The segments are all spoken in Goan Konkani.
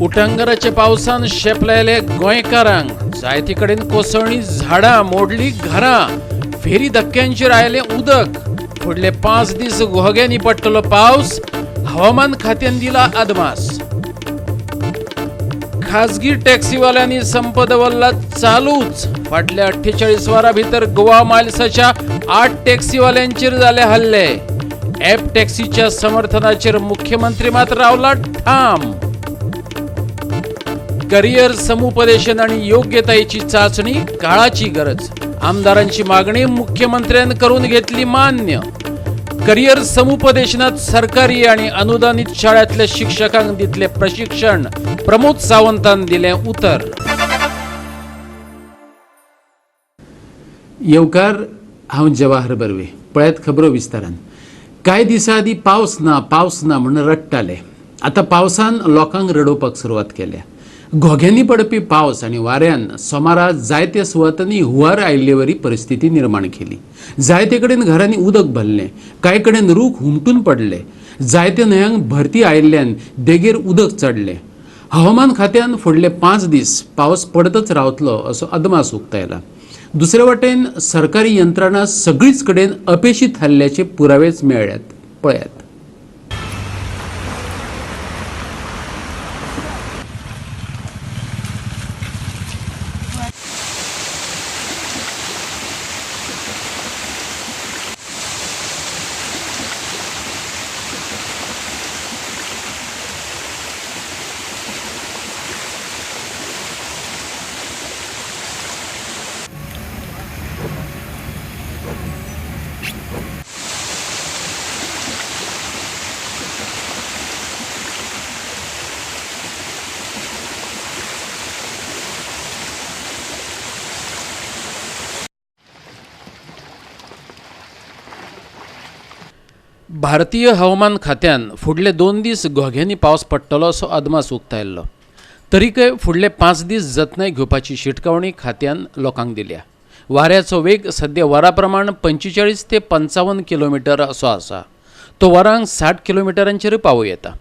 उटंगराच्या पावसान शेपलायले गोंयकारांक. जायते कडेन कोसळ्ळीं झाडां, मोडली घरां, फेरी धक्क्यांचेर आयलें उदक. फुडले 5 दीस घोग्यांनी पडटलो पावस, हवामान खात्यान दिला अदमास. खाजगी टॅक्सीवाल्यांनी संप दवरला चालूच. फाटल्या 48 वरां भितर गोवा मायल्साच्या 8 टॅक्सीवाल्यांचेर जाले हल्ले. ॲप टॅक्सीच्या समर्थनाचेर मुख्यमंत्री मात रावला ठाम. करिअर समुपदेशन आणि योग्यताईची चाचणी काळाची गरज, आमदारांची मागणी मुख्यमंत्र्यांनी करून घेतली मान्य. करिअर समुपदेशनात सरकारी आणि अनुदानित शाळांतल्या शिक्षकांक दितले प्रशिक्षण, प्रमोद सावंतान दिले उतर. येवकार, हांव जवाहर बर्वे. पळयात खबरो विस्तारान. कांय दिसां आदीं पावस ना पावस ना म्हूण रडटाले. आतां पावसान लोकांक रडोवपाक सुरवात केल्या. घोग्यांनी पडपी पावस आनी वाऱ्यान सोमारा जायत्या सुवातांनी हुंवार आयिल्ले वरी परिस्थिती निर्माण केली. जायते कडेन घरांनी उदक भरलें, कांय कडेन रूख हुमटून पडले. जायत्या न्हंयांक भरती आयिल्ल्यान देगेर उदक चडलें. हवामान खात्यान फुडले 5 दीस पावस पडतच रावतलो असो अदमास उक्तायला. दुसरे वाटेन सरकारी यंत्रणा सगळीच कडेन अपेशी थारल्याचे पुरावेच मेळ्ळ्यात. पळयात. भारतीय हवामान खात्यान फुडले 2 दीस घोग्यांनी पावस पडटलो असो अदमास उक्तायल्लो. तरीकय फुडले 5 दीस जतनाय घेवपाची शिटकावणी खात्यान लोकांक दिल्या. वाऱ्याचो वेग सद्या वरा प्रमाण 45 ते 55 किलोमिटर असो आसा. तो वरांक 60 किलोमिटरांचेर पावूं येता.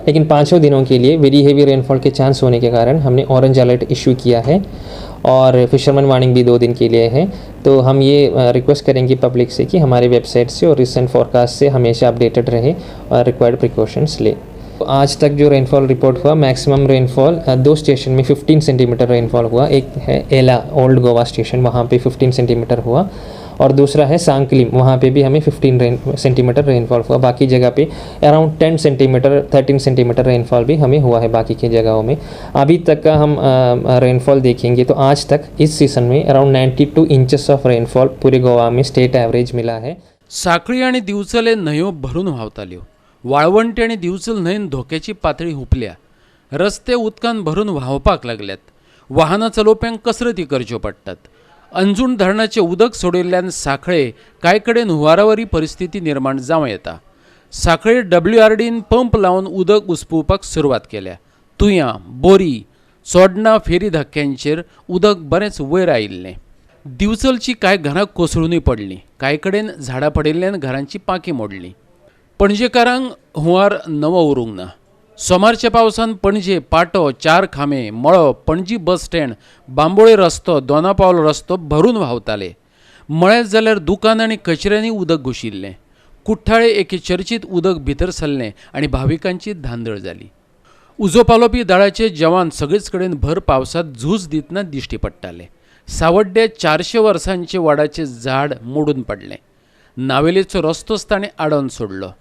लेकिन 5 दिनों के लिए very heavy rainfall K chance होने के कारण हमने ऑरेंज अलर्ट इशू किया है और फिशरमैन वार्निंग भी 2 दिन के लिए है. तो हम ये रिक्वेस्ट करेंगे पब्लिक से कि हमारे वेबसाइट से और रिसेंट फोरकास्ट से हमेशा अपडेटेड रहे और रिक्वायर्ड प्रिकॉशंस ले. तो आज तक जो रेनफॉल रिपोर्ट हुआ, मैक्सिमम रेनफॉल 2 स्टेशन में 15 सेंटीमीटर रेनफॉल हुआ. एक है एला ओल्ड गोवा स्टेशन, वहाँ पे 15 सेंटीमीटर हुआ और दूसरा है सांकलिम, वहाँ पे भी हमें 15 सेंटीमीटर रेनफॉल हुआ. बाकी जगह pay around 10 centimetre 13 centimetre rainfall भी हमें हुआ है बाकी की जगहों में. अभी तक का हम रेनफॉल देखेंगे तो आज तक इस सीज़न में अराउंड 92 इंचेस ऑफ रेनफॉल पूरे गोवा में स्टेट एवरेज मिला है. सांखळी आनी दिवचले न्हंयो भरून व्हांवताल्यो. वाळवंटी आनी दिवचल न्हंयन धोक्याची पातळी हुपल्या. रस्ते उदकान भरून व्हांवपाक लागल्यात. वाहनां चलोवप्यांक कसरती करच्यो पडटात. अंजूण धरणाचें उदक सोडिल्ल्यान सांखळे कांय कडेन हुंवारावरी परिस्थिती निर्माण जावं येता. सांखळे WRDन पंप लावन उदक उसपुवपाक सुरवात केल्या. तुयां, बोरी, चोडणां फेरी धक्क्यांचेर उदक बरेंच वयर आयिल्लें. दिवचलची कांय घरां कोसळुनूय पडलीं. कांय कडेन झाडां पडिल्ल्यान घरांची पांखीं मोडलीं. पणजेकारांक हुंवार नवो उरूंक ना. सोमारच्या पावसान पणजे पाटो, 4 खांबे, मळो, पणजी बस स्टँड, बांबोळे रस्तो, दोनापावल रस्तो भरून व्हांवताले. मळ्यात जाल्यार दुकान आनी कचऱ्यांनी उदक घुशिल्लें. कुठ्ठाळे एके चर्चीत उदक भितर सरलें आनी भाविकांची धांदळ जाली. उजो पालोवपी दळाचे जवान सगळेच कडेन भर पावसांत झूज दितना दिश्टी पडटाले. सावड्डे 400 वर्सांचे वडाचें झाड मोडून पडलें. नावेलेचो रस्तोच ताणें आडोवन सोडलो.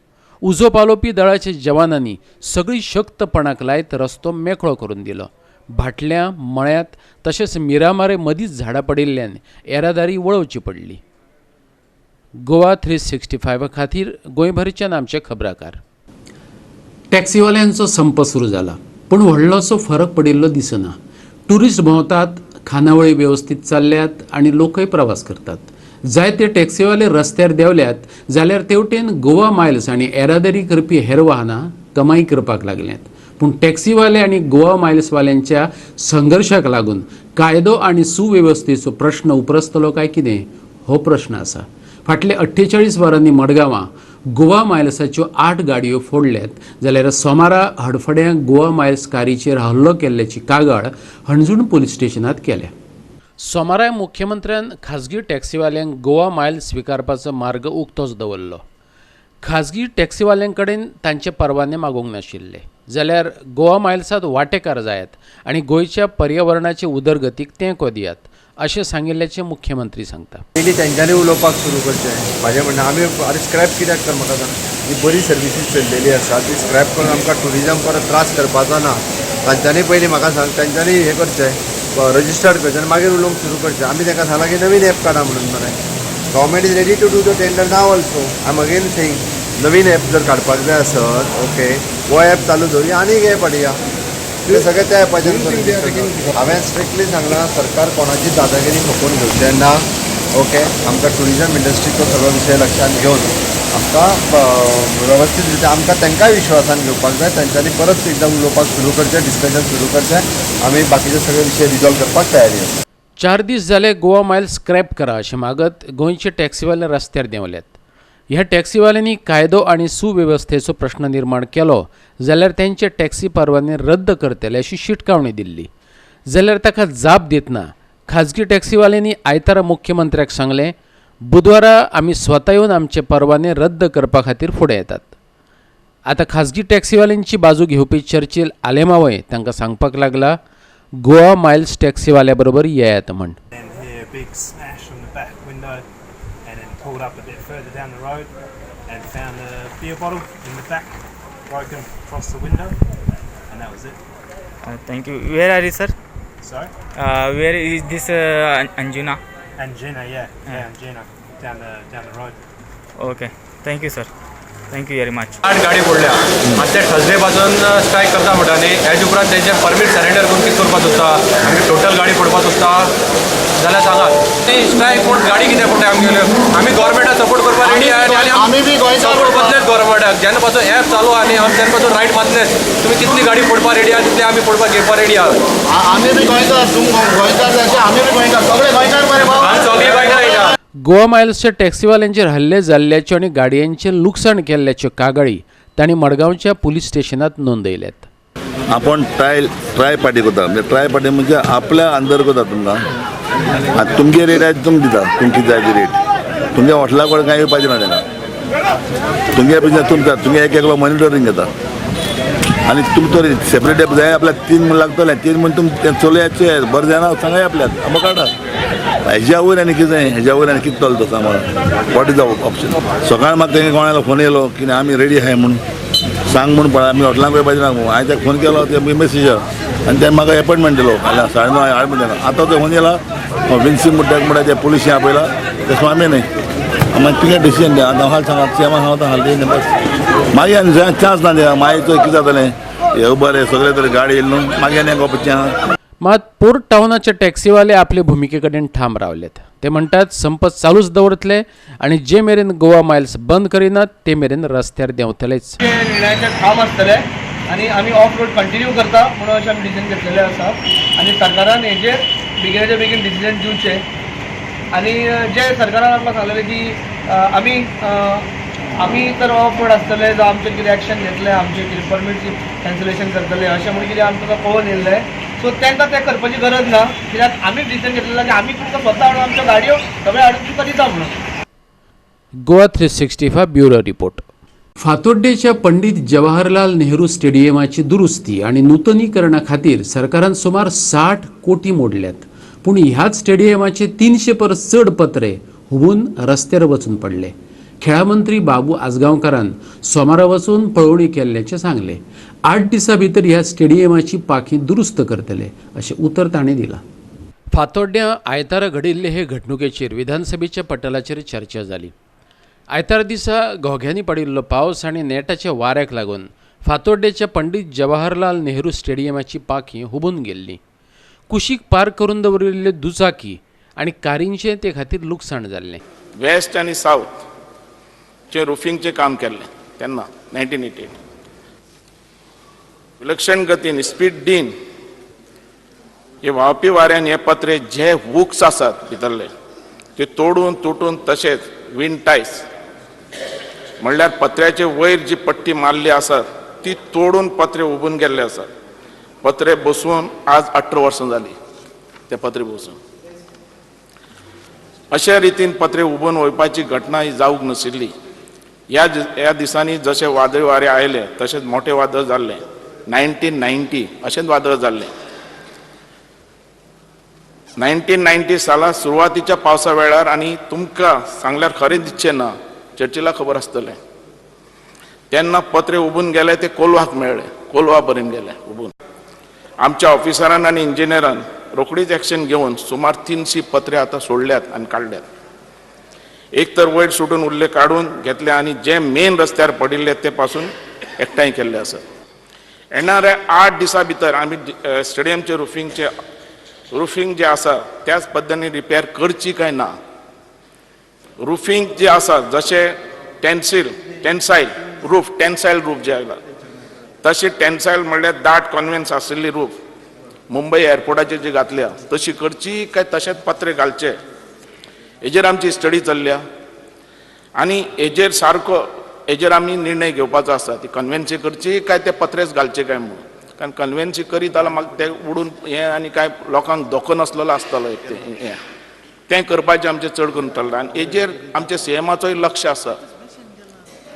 उजो पालोवपी दळाच्या जवानांनी सगळी शक्त पणाक लायत रस्तो मेकळो करून दिलो. भाटल्या, मळ्यांत तशेंच मिरामारे मदींच झाडां पडिल्ल्यान येरादारी वळोवची पडली. गोवा 365 खातीर गोंयभरच्यान आमचे खबराकार. टॅक्सीवाल्यांचो संप सुरू जाला, पूण व्हडलोसो फरक पडिल्लो दिसना. ट्युरिस्ट भोंवतात, खानावळी वेवस्थीत चल्ल्यात आनी लोकय प्रवास करतात. जायते टॅक्सीवाले रस्त्यार देंवल्यात जाल्यार तेवटेन गोवा मायल्स आनी येरादारी करपी हेर वाहनां कमाई करपाक लागल्यात. पूण टॅक्सीवाले आनी गोवा मायल्सवाल्यांच्या संघर्शाक लागून कायदो आनी सुवेवस्थेचो प्रश्न उप्रसतलो काय कितें हो प्रश्न आसा. फाटले 48 वरांनी मडगांवां गोवा मायल्साच्यो 8 गाडयो फोडल्यात जाल्यार सोमारा हडफड्यां गोवा मायल्स कारीचेर हल्लो केल्ल्याची कागाळ हणजूण पुलीस स्टेशनांत केल्या. सोमारा मुख्यमंत्र्यान खाजगी टॅक्सीवाल्यांक गोवा मायल्स स्विकारपाचो मार्ग उक्तोच दवरलो. खाजगी टॅक्सीवाल्यां कडेन तांचे परवाने मागूंक नाशिल्ले जाल्यार गोवा मायल्सांत वांटेकार जायात आनी गोंयच्या पर्यावरणाचे उदरगतीक तेंको दियात अशें सांगिल्ल्याचें मुख्यमंत्री सांगता. पयलीं तेंच्यांनी उलोवपाक सुरू करचें. म्हाजें म्हणणें आमी आरे स्क्रॅप कित्याक कर म्हाका सांग, ही बरी सर्विसीस चल्लेली आसा ती स्क्रॅप करून आमकां ट्युरिजम परत त्रास करपाचो ना. तांच्यांनी पयलीं म्हाका सांग तेंच्यांनी हें करचें, रजिस्टर्ड करचें आनी मागीर उलोवंक सुरू करचें. आमी तांकां सांगलां की नवीन एप काडा म्हणून मरे. Government is ready to do the tender now also. I am again saying Naveen app जर काडपाक जाय आसत ओके हो एप चालू दवरुया आनी एक एप हाडया, ते सगळें त्या एपाचेर. हांवें स्ट्रिक्टली सांगलां सरकार कोणाची दादागिरी खपोवन घेवचें ना. ओके, आमकां ट्युरिजम इंडस्ट्रीचो सगळो विशय लक्षांत घेवन आमकां वेवस्थीत रित्या आमकां तांकांय विश्वासान घेवपाक जाय. तांच्यांनी परत एकदां उलोवपाक सुरू करचें, डिस्कशन सुरू करचें. आमी बाकीचे सगळे विशय रिजॉल्व करपाक तयारी आसा. 4 दीस जाले गोवा मायल्स स्क्रॅप करा अशें मागत गोंयचे टॅक्सीवाले रस्त्यार देंवल्यात. ह्या टॅक्सीवाल्यांनी कायदो आनी सुवेवस्थेचो प्रश्न निर्माण केलो जाल्यार तेंचे टॅक्सी परवाने रद्द करतले अशी शिटकावणी दिल्ली. जाल्यार ताका जाप दितना खाजगी टॅक्सीवाल्यांनी आयतारा मुख्यमंत्र्याक सांगलें, बुधवारा आमी स्वता येवन आमचे परवाने रद्द करपा खातीर फुडें येतात. आतां खाजगी टॅक्सीवाल्यांची बाजू घेवपी चर्चिल आलेमावय तांकां सांगपाक लागला, गोवा मायल्स टॅक्सीवाल्या बरोबर येयात म्हण. Then hear a big smash on the back window, and then pulled up a bit further down the road and found a beer bottle in the back, broken across the window, and that was it. Thank you. Where are you, sir? Sorry? Where is this Anjuna? Anjuna, yeah, yeah, Anjuna, down the road. Okay. Thank you, sir. Thank you very much. 8 गाडी फोडल्या आनी ते थर्सडे पासून स्ट्रायक करता म्हणटा न्ही, हेज उपरांत तेंचे परमीट सरेंडर करून कितें करपाक सोदता? आमी टोटल गाडी फोडपाक सोदता जाल्यार सांगात. ती स्ट्रायक कोण गाडी कितें फोडटा आमगेल्यो? आमी गव्हर्मेंटाक सपोर्ट करपाक रेडी आहा आनी आमी बी गोंयकार सपोर्ट करतलेच गव्हर्मेंटाक. जेन्ना पासून एप चालू आहा न्ही आमी तेन्ना पासून रायट मारतलेच. तुमी कितली गाडी फोडपाक रेडी आहा तितली आमी फोडपाक घेवपाक रेडी आहा. आमी बी गोंयकार, तूं गोंयकार जशे आमी बी गोंयकार, सगळे गोंयकार मरे भाऊ. आमी सगळे गोंयकार आहा. गोवा मायल्सच्या टॅक्सीवाल्यांचेर हल्ले जाल्ल्याच्यो आनी गाडयांचें लुकसाण केल्ल्याच्यो कागाळी तांणी मडगांवच्या पुलीस स्टेशनांत नोंदयल्यात. आपण ट्राय ट्राय पार्टी करता, म्हणजे ट्राय पार्टी म्हणजे आपल्या अंदर करता तुमकां. आतां तुमगे रेट आसा तुमकां दिता, तुमकां जाय ती रेट. तुमच्या हॉटेला कडेन कांय येवपाचें ना तांकां. तुमगे बिजनेस तुमकां, तुमगे एक एकलो मॉनिटरींग घेता आनी तुमकां तरी सेपरेट जाय आपल्याक 3 म्हण लागतलें, 3 म्हण तुम तें चलयात बरें जायना सांगाय आपल्याक आमकां काडा. हेज्या वयर आनी कितें, हेज्या वयर आनी कितें चलता सांग म्हाका? What is the option? सकाळ म्हाका तेंगे कोणालो फोन येयलो की आमी रेडी आहाय म्हूण सांग म्हूण पळय. आमी हॉटेलांक वयपाचें ना. हांवें ताका फोन केलो ते मेसेज आनी तेणें म्हाका एपॉयंटमेंट दिलो 9:30 हाड म्हणटा. आतां तो फोन येयला विन्सी म्हणटा म्हणटा ते पुलिशी आपयला तशें आमी न्हय मागीर तुगे डिसिजन द्या. आतां हाल सांगात सीएमा सांगता हाल बस. मागीर आनी चान्स ना दिया. मागीर चोय कितें जातलें, हे बरें सगळें तरी गाडी येयली न्हू मागीर आनी गोपचें. मात पोर्ट टावनाचे टॅक्सीवाले आपले भुमिके कडेन ठाम रावल्यात. ते म्हणटात संप चालूच दवरतले आनी जे मेरेन गोवा मायल्स बंद करिनात ते मेरेन रस्त्यार देंवतलेच. निर्णयाचेर ठाम आसतले आनी आमी ऑफ रोड कंटिन्यू करता म्हणून अशें आमी डिसिजन घेतलेलें आसा. आनी सरकारान हेजेर बेगिनाच्या बेगीन डिसिजन दिवचें. आनी जे सरकारान आमकां सांगलेलें की आमी तर ऑफ रोड आसतले जावं आमचेर कितें एक्शन घेतले, आमचें कितें परमीट कॅन्सलेशन करतले अशें म्हणून कितें आमकां कळोवन येयल्लें. सो तांकां तें करपाची गरज ना, कित्याक आमी डिसिजन घेतलेलें की आमी तुमकां स्वता हाडून आमच्यो गाडयो सगळ्यो हाडून तुमकां दिता म्हणून. Goa 365 bureau report. फातोड्डेच्या पंडित जवाहरलाल नेहरू स्टेडियमाची दुरुस्ती आनी नुतनीकरणा खातीर सरकारान सुमार 60 कोटी मोडल्यात. पूण ह्याच स्टेडियमाचे 300 परस चड पत्रे हुबून रस्त्यार वचून पडले. खेळा मंत्री बाबू आजगांवकारान सोमारा वचून पळोवणी केल्ल्याचें सांगलें. 8 दिसां भितर ह्या स्टेडियमाची पाखी दुरुस्त करतले अशें उतर ताणें दिलां. फातोड्ड्यां आयतारा घडिल्ले हे घडणुकेचेर विधानसभेच्या पटलाचेर चर्चा जाली. आयतार दिसा घोग्यांनी पडिल्लो पावस आनी नेटाच्या वाऱ्याक लागून फातोड्डेच्या पंडित जवाहरलाल नेहरू स्टेडियमाची पाखी हुबून गेल्ली. कुशीक पार्क करून दवरिल्ल्यो दुचाकी आनी कारींचें ते खातीर लुकसाण जाल्लें. वेस्ट आनी सावथ चे रुफिंगचें काम केल्लें तेन्ना 1988. विलक्षण गतीन स्पीड डीन हे व्हांवपी वाऱ्यान हे पत्रे जे हुक्स आसात भितरले ते तोडून तुटून तशेंच विंड टायस म्हणल्यार पत्र्याचे वयर जी पट्टी मारली आसा ती तोडून पत्रे उबून गेल्ले आसात. पत्रे बसून आज 18 वर्सां जाली ते पत्रे बसून. अशा रितीन पत्रे उबून वयपाची घटना ही जावंक नाशिल्ली. ह्या दिसांनी जशें वादळ वारें आयलें तशेंच मोठें वादळ जाल्लें 1990 अशेंच वादळ जाल्लें. 1990 साला सुरवातीच्या पावसा वेळार, आनी तुमकां सांगल्यार खरें दिसचें ना, चर्चिला खबर आसतलें, तेन्ना पत्रे उबून गेले ते कोलवाक मेळ्ळे, कोलवा पर्यंत गेले उबून. आमच्या ऑफिसरान आनी इंजिनियरान रोखडीच एक्शन घेवन सुमार 300 पत्रे आतां सोडल्यात आनी काडल्यात. एक तर वयर सुटून उरले काडून घेतले आनी जे मेन रस्त्यार पडिल्ले ते पासून एकठांय केल्ले आसात. येणाऱ्या 8 दिसां भितर आमी स्टेडियमचे रुफिंगचे रुफींग जे आसा त्याच पद्दतीन रिपेर करची काय ना. रुफींग जे आसा जशें टेन्सायल रूफ जे आयला तशी टेन्सायल म्हणल्यार दाट कॉन्वेन्स आशिल्ली रूफ मुंबय एअरपोर्टाचेर जी घातल्या तशी करची काय तशेंच पत्रे घालचे, हेजेर आमची स्टडी चल्ल्या आनी हेजेर सारको हेजेर आमी निर्णय घेवपाचो आसा ती कन्वेन्सी करची काय ते पत्रेच घालचे काय म्हणून. कारण कन्वेन्सी करीत जाल्यार मागीर ते उडून हें आनी कांय लोकांक धोको नासलेलो आसतलो एक तें हें तें करपाचें आमचें चड करून ठरलां. आनी हेजेर आमच्या सीएमाचोय लक्ष आसा.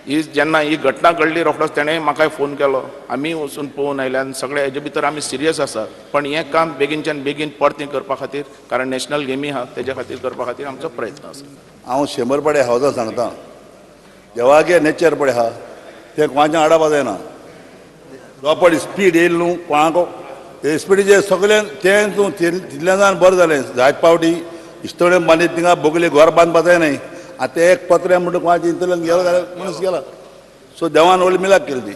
ही जेन्ना ही घटना घडली रोखडोच तेणें म्हाकाय फोन केलो, आमी वचून पळोवन आयले आनी सगळे हेजे भितर आमी सिरियस आसा. पण हें काम बेगीनच्यान बेगीन परतें करपा खातीर, कारण नॅशनल गेमी आहा तेज्या खातीर करपा खातीर आमचो प्रयत्न आसा. हांव 100 पाडे हावजां सांगता, देवागे नेचर पळय आहा तें कोणाचें आडावपा जायना. रोपड स्पीड येयली न्हू कोणाक स्पिडीचेर सगळें तें तूं तितल्यान जावन बरें जालें. जायत पावटी इश्टोळे बांदीत थिंगा बोगले घर बांदपा जायना. आतां ते एक पत्रे म्हणटा कोणाच्या इंतल्यान गेलो जाल्यार मनीस गेला. सो देवान व्हडली मिलाक केली ती.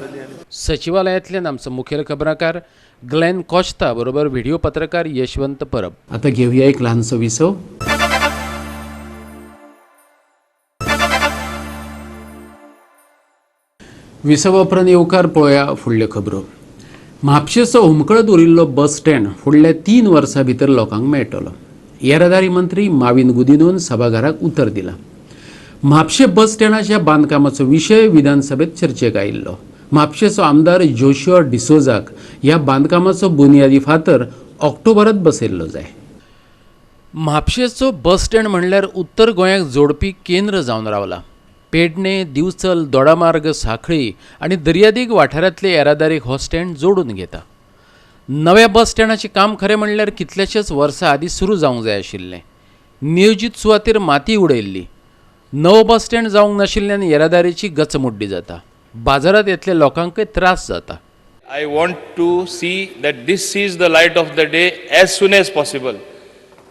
सचिवालयांतल्यान आमचो मुखेल खबराकार ग्लॅन कॉश्ता बरोबर व्हिडिओ पत्रकार यशवंत परब. आतां घेवया एक ल्हानसो विसव. विसवा उपरांत येवकार पळोवया फुडल्यो खबरो. म्हापशेचो हुमकळत उरिल्लो बस स्टँड फुडल्या 3 वर्सां भितर लोकांक मेळटलो. येरादारी मंत्री माविन गुदिनोन सभाघराक उतर दिलां. म्हापशें बस स्टँडाच्या बांदकामाचो विशय विधानसभेत चर्चेक आयिल्लो. म्हापशेचो आमदार जोशुआ डिसोजाक ह्या बांदकामाचो बुनियादी फातर ऑक्टोबरांत बसयल्लो जाय. म्हापशेचो बस स्टँड म्हणल्यार उत्तर गोंयाक जोडपी केंद्र जावन रावला. पेडणे, दिवचल, दोडामार्ग, साखळी आनी दर्यादेग वाठारांतले येरादारीक हो स्टँड जोडून घेता. नव्या बस स्टँडाचें काम खरें म्हणल्यार कितल्याशाच वर्सां आदीं सुरू जावंक जाय आशिल्लें. नियोजीत सुवातेर माती उडयल्ली. नवो बस स्टँड जावंक नाशिल्ल्यान येरादारीची गचमुड्डी जाता. बाजारांत येतल्या लोकांकय त्रास जाता. I want to see that this sees the light of the day as soon as possible,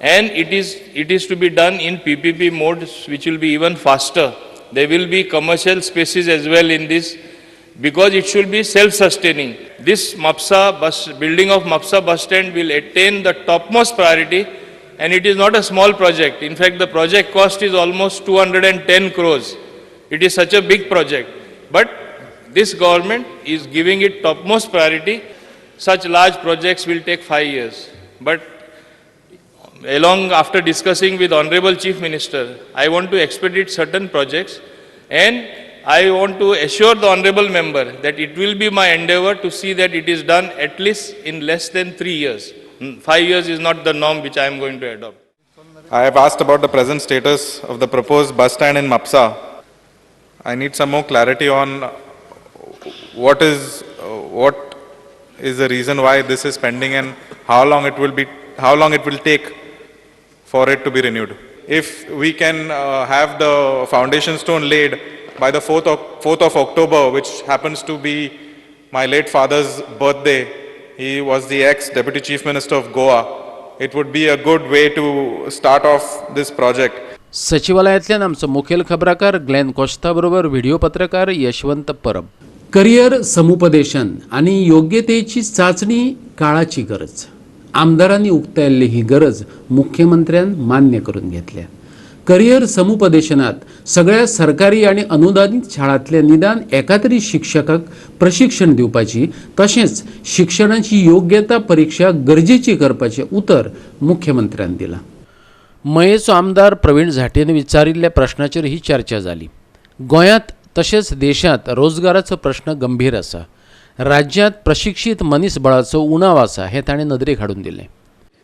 and it is to be done in PPP mode, which will be even faster. There will be commercial spaces as well in this, because it should be self-sustaining. This Mapsa bus building of Mapsa bus stand will attain the topmost priority, and it is not a small project. In fact, the project cost is almost 210 crores. It is such a big project, but this government is giving it topmost priority. Such large projects will take 5 years, but along after discussing with Honorable Chief Minister, I want to expedite certain projects, and I want to assure the Honorable Member that it will be my endeavor to see that it is done at least in less than 3 years. 5 years is not the norm which I am going to adopt. I have asked about the present status of the proposed bus stand in Mapsa. I need some more clarity on what is the reason why this is pending and how long it will be, how long it will take for it to be renewed. If we can have the foundation stone laid by the 4th of October, which happens to be my late father's birthday, he was the ex-deputy chief minister of Goa, it would be a good way to start off this project. सचिवालयांतल्यान आमचो मुखेल खबराकार ग्लॅन कोश्ता बरोबर व्हिडिओ पत्रकार यशवंत परब. करियर समुपदेशन आनी योग्यतेची चांचणी काळाची गरज. आमदारांनी उक्तायल्ली ही गरज मुख्यमंत्र्यान मान्य करून घेतल्या. करियर समुपदेशनात सगळ्या सरकारी आनी अनुदानीत शाळांतल्या निदान एका तरी शिक्षकाक प्रशिक्षण दिवपाची तशेंच शिक्षणाची योग्यता परिक्षा गरजेची करपाचें उतर मुख्यमंत्र्यान दिलां. मयेचो आमदार प्रवीण झांट्येन विचारिल्ल्या प्रश्नाचेर ही चर्चा जाली. गोंयांत तशेंच देशांत रोजगाराचो प्रश्न गंभीर आसा. राज्यांत प्रशिक्षीत मनीसबळाचो उणाव आसा हें ताणें नदरेक हाडून दिलें.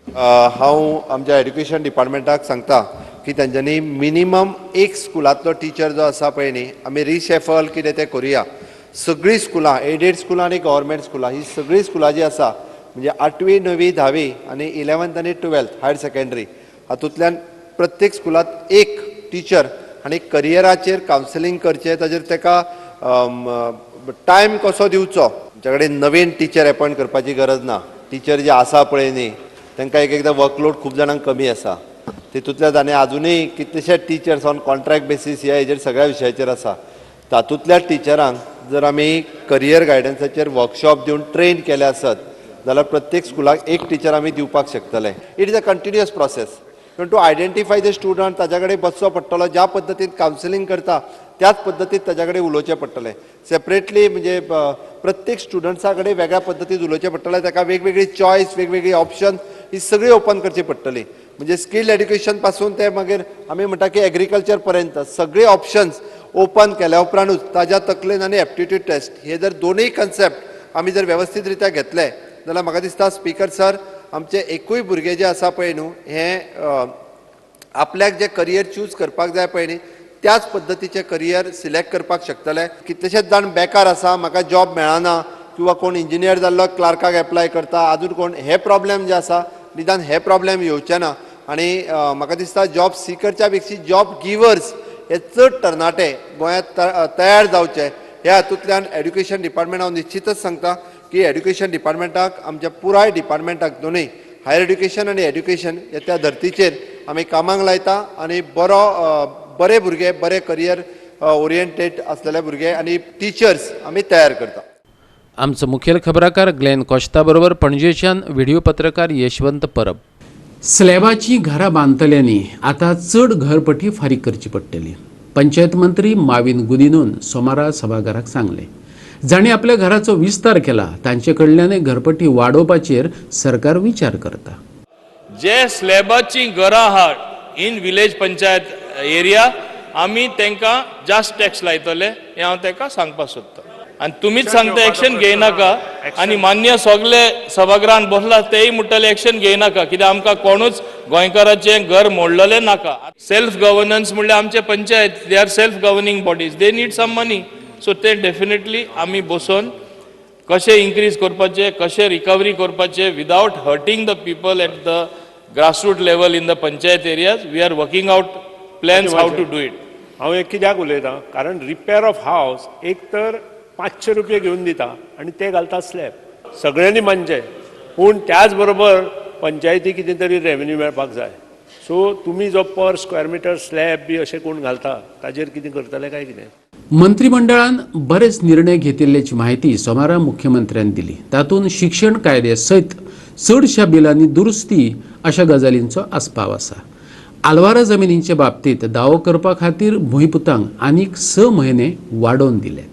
हांव आमच्या एड्युकेशन डिपार्टमेंटाक सांगता की तांच्यांनी मिनिमम एक स्कुलांतलो टिचर जो आसा पळय न्ही, आमी रिशेफल कितें तें करुया. सगळीं स्कुलां, एडेड स्कुलां आनी गव्हर्मेंट स्कुलां, ही सगळीं स्कुलां जीं आसा म्हणजे 8वी 9वी 10वी आनी 11th आनी 12th higher secondary, हातूंतल्यान प्रत्येक स्कुलांत एक टिचर आनी करियराचेर कावन्सिलींग करचें, ताजेर ताका टायम कसो दिवचो. आमच्या कडेन नवीन टिचर एपॉयंट करपाची गरज ना. टिचर जे आसा पळय न्ही तांकां एक एकदां वर्कलोड खूब जाणांक कमी आसा, तितूंतल्यान आनी आजुनूय कितलेशे टिचर्स ऑन कॉन्ट्रॅक्ट बेसीस ह्या हेजेर सगळ्या विशयाचेर आसा. तातूंतल्या टिचरांक जर आमी करियर गायडन्साचेर वर्कशॉप दिवन ट्रेन केले आसत जाल्यार प्रत्येक स्कुलाक एक टिचर आमी दिवपाक शकतले. It is a continuous process. पूण टू आयडेंटिफाय the student ताच्या कडेन बसचो पडटलो, ज्या पद्दतीन कावन्सिलींग करता त्याच पद्दतीन ताच्या कडेन उलोवचें पडटलें. सेपरेटली म्हणजे प्रत्येक स्टुडंट्सा कडेन वेगळ्या पद्दतीन उलोवचें पडटलें, ताका वेगवेगळी चॉयस, वेगवेगळी ऑप्शन ही सगळी ओपन करची पडटली. म्हणजे स्किल्ड एड्युकेशन पासून ते मागीर आमी म्हणटा की एग्रीकल्चर पर्यंत सगळे ऑप्शन्स ओपन केल्या उपरांतूच ताज्या तकलेन आनी एप्टिट्यूड टेस्ट हे जर दोनूय कन्सेप्ट आमी जर वेवस्थीत रित्या घेतले जाल्यार म्हाका दिसता स्पीकर सर आमचे एकूय भुरगे जे आसा पळय न्हू हे आपल्याक जे करियर चूज करपाक जाय पळय न्ही त्याच पद्दतीचें करियर सिलेक्ट करपाक शकतले. कितलेशेच जाण बेकार आसा, म्हाका जॉब मेळना, किंवा कोण इंजिनियर जाल्लो क्लार्काक एप्लाय करता, आजून कोण, हे प्रॉब्लेम जे आसा निदान हे प्रॉब्लेम येवचे ना. आनी म्हाका दिसता जॉब सिकरच्या पेक्षा जॉब गिवर्स हे चड तरणाटे गोंयांत तयार जावचे. ह्या हातूंतल्यान एड्युकेशन डिपार्टमेंट हांव निश्चितच सांगता की एड्युकेशन डिपार्टमेंटाक, आमच्या पुराय डिपार्टमेंटाक दोनूय हायर एड्युकेशन आनी एड्युकेशन ह्या त्या धर्तीचेर आमी कामाक लायता आनी बरो बरे भुरगे, बरे करियर ओरिएंटेड आसलेले भुरगे आनी टिचर्स आमी तयार करता. आमचो मुखेल खबराकार ग्लेन कोश्ता बरोबर पणजेच्यान व्हिडिओ पत्रकार यशवंत परब. स्लॅबाची घरां बांदतल्यांनी आतां चड घरपटी फारीक करची पडटली. पंचायत मंत्री माविन गुदिनून सोमारा सभाघराक सांगलें, जांणी आपल्या घराचो विस्तार केला तांचे कडल्यान घरपटी वाडोवपाचेर सरकार विचार करता. जे स्लॅबाची घरां आहात इन विलेज पंचायत एरिया आमी तांकां जास्त टॅक्स लायतले हें हांव तांकां सांगपाक सोदतां. आनी तुमीच सांगता एक्शन घेयनाका, आनी मान्य सगळे सभागृहान बसला तेय म्हणटले एक्शन घेयनाका, कित्याक आमकां कोणूच गोंयकाराचें घर मोडलेलें नाका. सेल्फ गवर्नन्स म्हणल्यार आमचे panchayat, they are self governing bodies, they need some money. So ते डेफिनेटली आमी बसोन कशें इन्क्रीज करपाचें, कशें रिकवरी करपाचें without hurting the people at the grassroot level in the panchayat areas, we are working out plans how to do it. हांव एक कित्याक उलयतां, कारण रिपेर ऑफ हावस एक तर 500 रुपये घेवन दिता आनी ते घालता स्लॅब, सगळ्यांनी मानचें, पूण त्याच बरोबर पंचायती कितें तरी रेवेन्यू मेळपाक जाय. सो तुमी जो पर स्क्वेअर मिटर स्लॅब बी अशें कोण घालता ताजेर कितें करतले काय कितें? मंत्रिमंडळान बरेच निर्णय घेतिल्ल्याची माहिती सोमारा मुख्यमंत्र्यान दिली. तातूंत शिक्षण कायदे सयत चडश्या बिलांनी दुरुस्ती अशा गजालींचो आस्पाव आसा. आलवारा जमिनींचे बाबतीत दावो करपा खातीर भुंयपुतांक आनीक 6 म्हयने वाडोवन दिल्यात.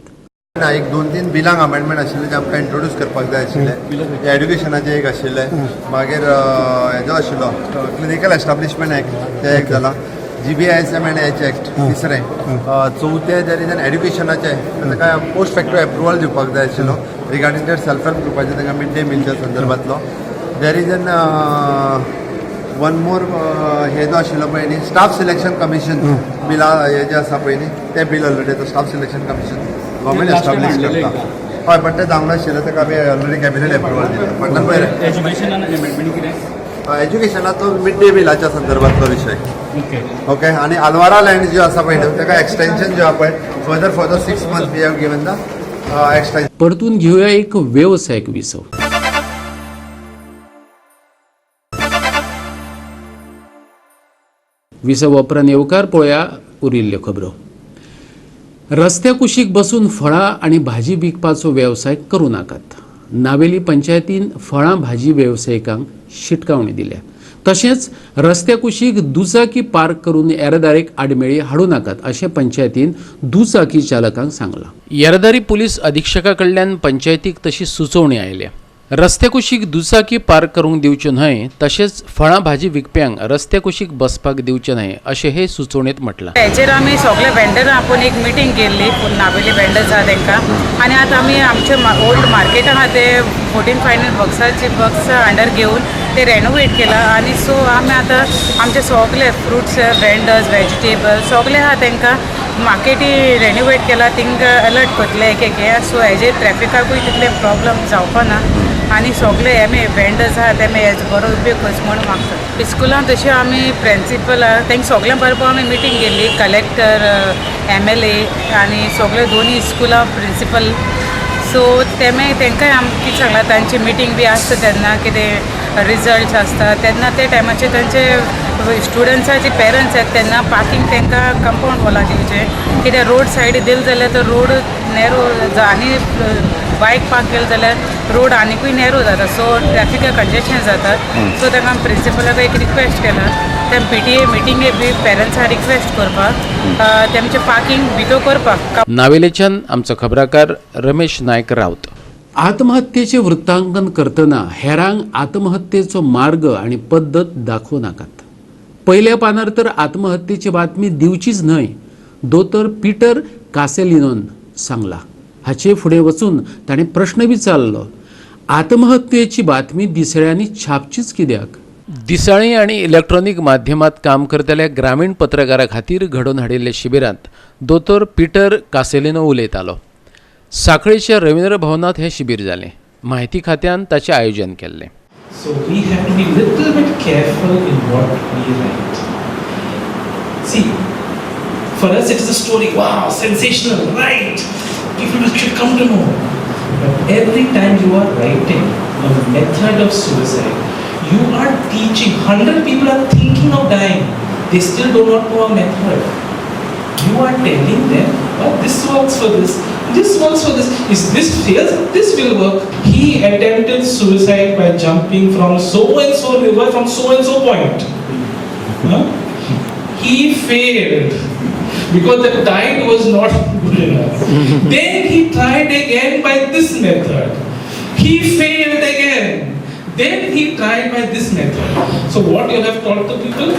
ना, एक 2-3 बिलांक अमेंडमेंट आशिल्ले जे आमकां इंट्रोड्यूस करपाक जाय आशिल्ले. एड्युकेशनाचें एक आशिल्लें, मागीर हेजो आशिल्लो क्लिनिकल एस्टाब्लिशमेंट एक्ट, तें एक जालां, GBISM and H act तिसरें, चवथें there is an एड्युकेशनाचें ताका पोस्ट फॅक्टो एप्रुवल दिवपाक जाय आशिल्लो रिगार्डींग that self help ग्रुपाचें तांकां मिड डे मिलच्या संदर्भांतलो. There is an one more हे जो आशिल्लो पळय न्ही स्टाफ सिलेक्शन कमिशन बिला हे जे आसा पळय न्ही तें bill already staff selection commission government establish करता. हय, पण तें जावंक नाशिल्लें, ताका आमी ऑलरेडी कॅबिनेट एप्रुवल दिलें. फाटल्यान पळय एज्युकेशनाचो मिड डे मिलाच्या संदर्भातलो विशय. ओके, आनी आलवारा लँड ज्यो आसा पळय न्हू ताका एक्सटेन्शन ज्यो आहा पळय further for the 6 months we have given the extension. परतून घेवया एक वेवसायीक विसव. विसव उपरांत येवकार पळोवया उरिल्ल्यो खबरो. रस्त्या कुशीक बसून फळां आनी भाजी विकपाचो वेवसाय करूं नाकात. नावेली पंचायतीन फळां भाजी वेवसायिकांक शिटकावणी दिल्या. तशेंच रस्त्या कुशीक दुचाकी पार्क करून येरादारीक आडमेळी हाडूं नाकात अशें पंचायतीन दुचाकी चालकांक सांगलां. येरादारी पुलीस अधिक्षका कडल्यान पंचायतीक तशी सुचोवणी आयल्या. रस्त्या कुशीक दुचाकी पार्क करूंक दिवच्यो न्हय, तशेंच फळां भाजी विकप्यांक रस्त्या कुशीक बसपाक दिवचें न्हय अशें हे सुचोवणेंत म्हटलां. हेचेर आमी सगळे वेंडरां आपोवन एक मिटींग केल्ली, नावेली वेंडर्स आहा तांकां, आनी आतां आमी आमचे ओल्ड मार्केट आहा ते 14 फायनल वर्क्साचे वर्क्स अंडर घेवन ते रेनोवेट केला. आनी सो आमी आतां आमचे सगळे फ्रुट्स वेंडर्स वेजिटेबल्स सगळे आहा तांकां मार्केटी रेनोवेट केला, थिंगा अलर्ट करतले एक एक. सो हेजेर ट्रॅफिकाकूय तितले प्रॉब्लम जावपा ना आनी सगळे एम वेंडर्स आहा तेमी हेजो बरो उपयोग करचो म्हूण मागता. स्कुलान तशें आमी प्रिंसिपल तांकां सगळ्यां बरोबर आमी मिटींग केल्ली, कलेक्टर, MLA आनी सगळे दोनूय स्कुलां प्रिंसिपल. सो तेमे तांकांय आमी कितें सांगलां, तांची मिटींग बी आसता तेन्ना कितें रिजल्ट्स आसता तेन्ना ते टायमाचेर तांचे स्टुडंट्साचे पेरंट्स येता तेन्ना पार्कींग तांकां कंपावंड वॉला दिवचें, कित्याक रोड सायड दिलें जाल्यार तो रोड नॅरो आनी बायक पार्क केलें जाल्यार रोड आनिकूय नॅरो जाता, सो ट्रॅफिका कंजेशन जाता. सो तांकां आमी प्रिंसिपलाक एक रिक्वेस्ट केला, ते PTA मिटींगे बी पेरंट्सां रिक्वेस्ट करपाक तेमचें पार्कींग भितर करपाक. नावेलेच्यान आमचो खबराकार रमेश नायक राऊत. आत्महत्येचे वृत्तांकन करतना हेरांक आत्महत्येचो मार्ग आनी पद्दत दाखोवं नाकात. पयल्या पानार तर आत्महत्येची बातमी दिवचीच न्हय, दोतोर पीटर कासेलिनोन सांगला. हाचे फुडें वचून ताणें प्रश्न विचारलो, आत्महत्येची बातमी दिसळ्यांनी छापचीच कित्याक? दिसाळीं आनी इलेक्ट्रॉनीक माध्यमांत काम करतल्या ग्रामीण पत्रकारां खातीर घडोवन हाडिल्ल्या शिबिरांत दोतोर पीटर कासेलिनो उलयतालो. साखळेच्या रवींद्र भवनांत हें शिबीर जालें. म्हायती खात्यान ताचें आयोजन केल्लें. So we have to be little bit careful in what we write. See, for us it is a story, wow, sensational, right? People should come to know. But every time you are writing a method of suicide, you are teaching, 100 people are thinking of dying, they still do not know a method. You are telling them, well, this works for this, this works for this, if this fails, this will work. He attempted suicide by jumping from so and so river from so and so point. Huh? He failed because the tide was not good enough. Then he tried again by this method. He failed again. Then he tried by this method. So what you have taught the people?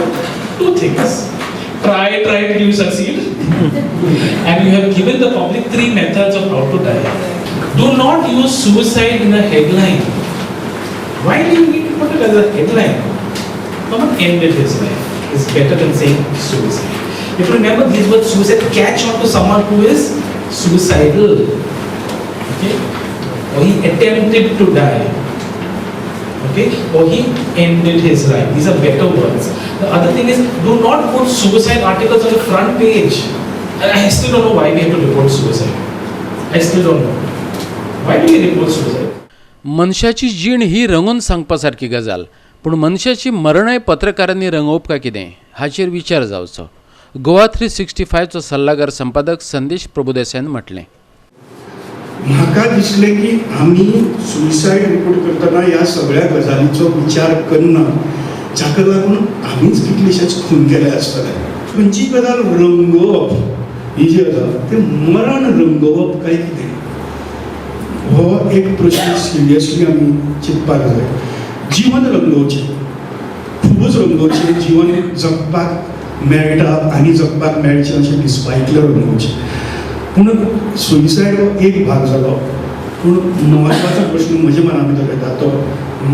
Two things. Try, try till you succeed. And you have given the public three methods of how to die. Do not use suicide in a headline. Why do you need to put it as a headline? Someone ended his life is better than saying suicide. If you remember, these words suicide catch on to someone who is suicidal. Okay? Or he attempted to die. Okay? Or he ended his life. These are better words. The other thing is, do not put suicide articles on the front page. I still don't know why we have to report suicide. I still don't know. Why do we report suicide? मनशाची जीण ही रंगोवन सांगपा सारकी गजाल, पूण मनशाची मरणय पत्रकारांनी रंगोवप काय कितें हाचेर विचार जावचो. गोवा 365चो सल्लागार संपादक संदेश प्रभुदेसायान म्हटलें, म्हाका दिसलें की आमी सुसायड रिपोर्ट करतना ह्या सगळ्या गजालीचो विचार करना, जाका लागून आमीच कितलेशेच खून केले आसतले. खंयची गजाल रंगोवप ही जी आसा तें मरण रंगोवप काय कितें हो एक प्रश्न सिरियसली आमी चिंतपाक जाय. जीवन रंगोवचें, खुबूच रंगोवचें, जीवन जगपाक मेळटा आनी जगपाक मेळचें अशें दिसपा इतलें रंगोवचें. पूण सुसायड हो एक भाग जालो, पूण म्हत्वाचो प्रश्न म्हज्या मना भितर येता तो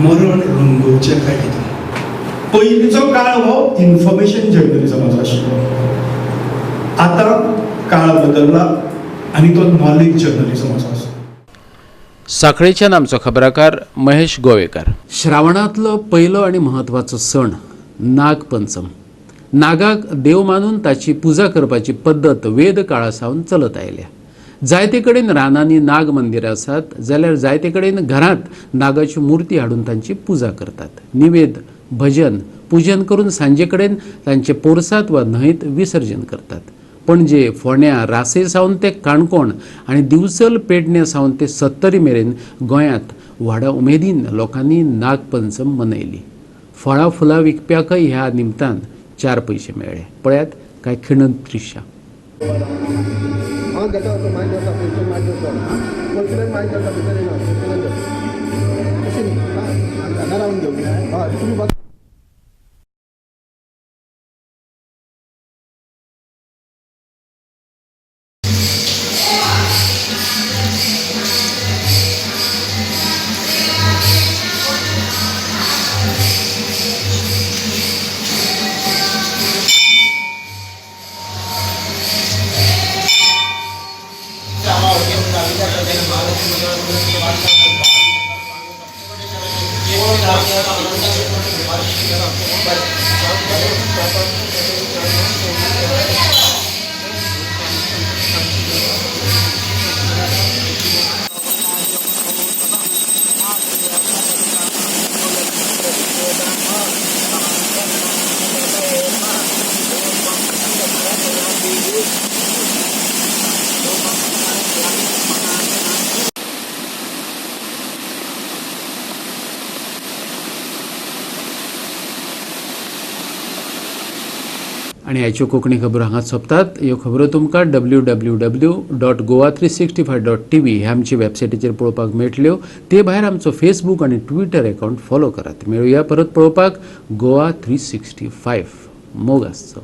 मरण रंगोवचें काय कितें. पयलींचो काळ हो इन्फॉर्मेशन जर्नलिजमाचो आशिल्लो, आतां काळ बदल्ला आनी तो नॉलेज जर्नलिजमाचो आसा. साखळेच्यान आमचो खबराकार महेश गोवेकर. श्रावणांतलो पयलो आनी म्हत्वाचो सण नागपंचम. नागाक देव मानून ताची पुजा करपाची पद्दत वेद काळा सावन चलत आयल्या. जायते कडेन रानांनी नाग मंदिरां आसात, जाल्यार जायते कडेन घरांत नागाची मुर्ती हाडून तांची पुजा करतात. निवेद, भजन, पुजन करून सांजे कडेन तांचे पोरसांत वा न्हंयत विसर्जन करतात. पणजे, फोंड्या, रासय सावन ते काणकोण आनी दिवचल पेडणे सावन ते सत्तरी मेरेन गोंयांत व्हडा उमेदीन लोकांनी नागपंचम मनयली. फळां फुलां विकप्याकय ह्या निमतान 4 पयशे मेळ्ळे. पळयात काय खिणत दृश्यां. हांगा रावन घेवंक जाय. हय, तुमी आनी आयच्यो कोंकणी खबरो हांगाच सोंपतात. ह्यो खबरो तुमकां www.goa365.tv ह्या आमच्या वेबसायटीचेर पळोवपाक मेळटल्यो. ते भायर आमचो फेसबूक आनी ट्विटर अकावंट फॉलो करात. मेळुया परत पळोवपाक गोवा 365. मोग आसचो.